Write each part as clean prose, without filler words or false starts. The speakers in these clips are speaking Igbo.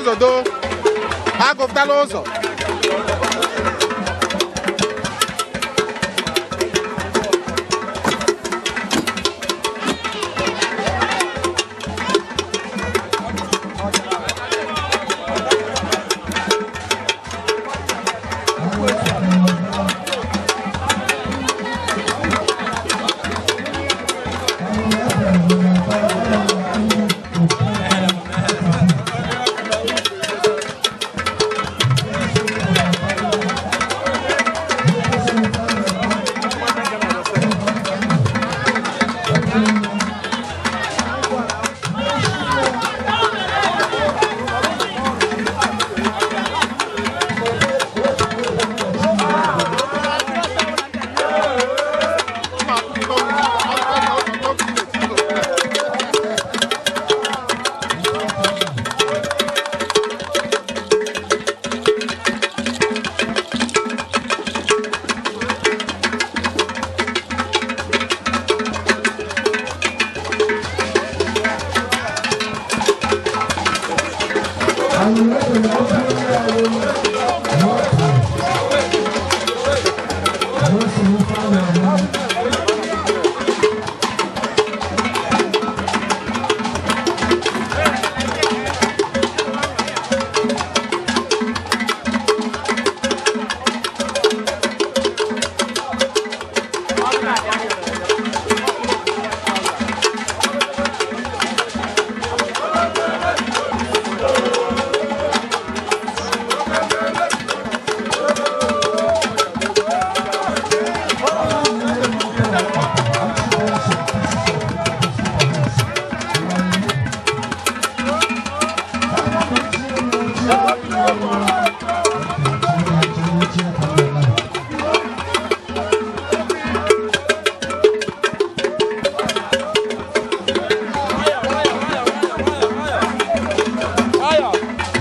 Ụzọ doo. Agụpụtala ụzọ.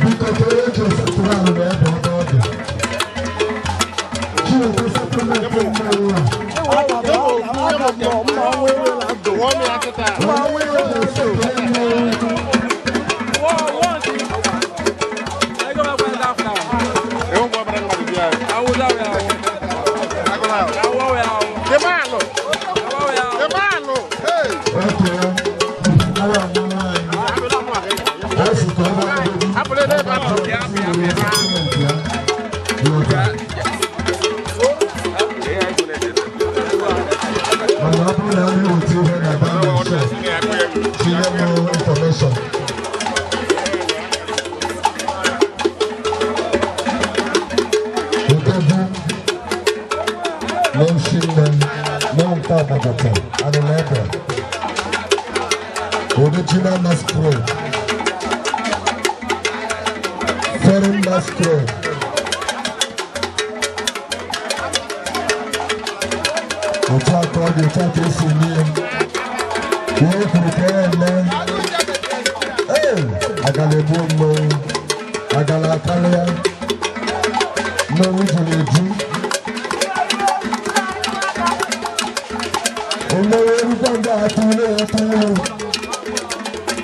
Biko kere eji osetụrụ ahụ na ebe ọdọ ọ dị. Chineke settlement mmanwụ a. Wọ́n mi akịta. Onye eji osetụrụ mmanwụ. Ewu mgbe ọbara mmadụ bịa. Agụla ahụ. Debe alụ. Debe alụ. Hey. Okay. Ara mmanwụ anyị. Ọ sị ka ọ bịa ebe Hapụrụ ebe ahụ. settlement ya. Yọta. Mana ọ bụrụ na a na-eweta ihe na Bible shop, tinye m information. Odogwu na-esi nne na nke agbagọta anụla ebe original masquerade, foreign masquerade. Otu aka ọ dị, otu aka esi eme ya. Ihe kwuru ka ya eme. Ee, agala egbuo mmanwụ, agala akarịa mmanwụ juru eju. Mmanwụ erukwa nga atụrụ atụrụ.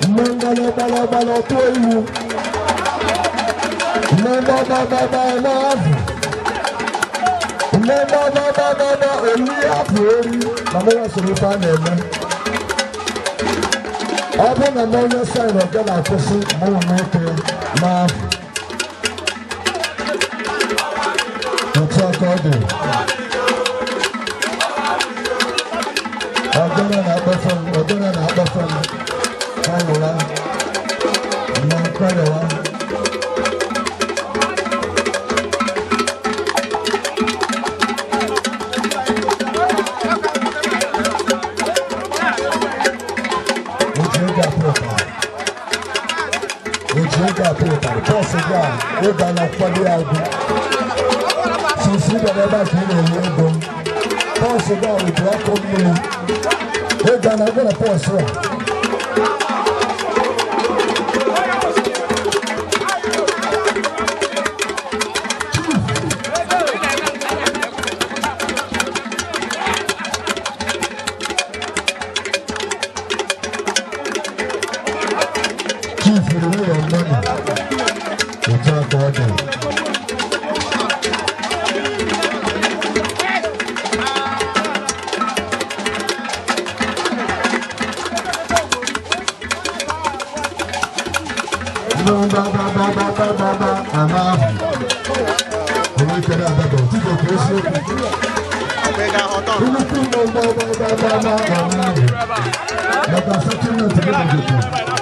Mmanwụ gbala gbala gbala tụọ iwu. Mmanwụ gbala gbala gbala azụ. Mmanwụ gbala gbala gbala eri apụ eri na mmanwụ soro ife a na-eme. Ọ bụrụ na mmanwụ saịn ọga na-akwụsị mmanwụ nwoke n'afọ. Otu aka ọ dị. Ọgọ́rọ̀ na-akpọfe m, ọgọ́rọ̀ na-akpọfe m, kọlụwa, ma nkọlụwa. Oji ego apụ ụtarị. Oji ego apụ ụtarị. Bọọsụ gị a, ego a na-akwado ya agwụ. Sisi bịara ebe a ka ị na-enye ego. Pọọsụ gị a wụjuru ọkụ mmiri. Ego a na-agwụ na pọọsụ a. Chief, you know your money. ọ dị. Ba-ba-ba-ba-ba-ba-ba, ama ahụ. Onwe ikere adaba, tupu ka esiokwu. Nnukwu ba-ba-ba-ba-ba, ama ahụ. Maka settlement gị nọgide.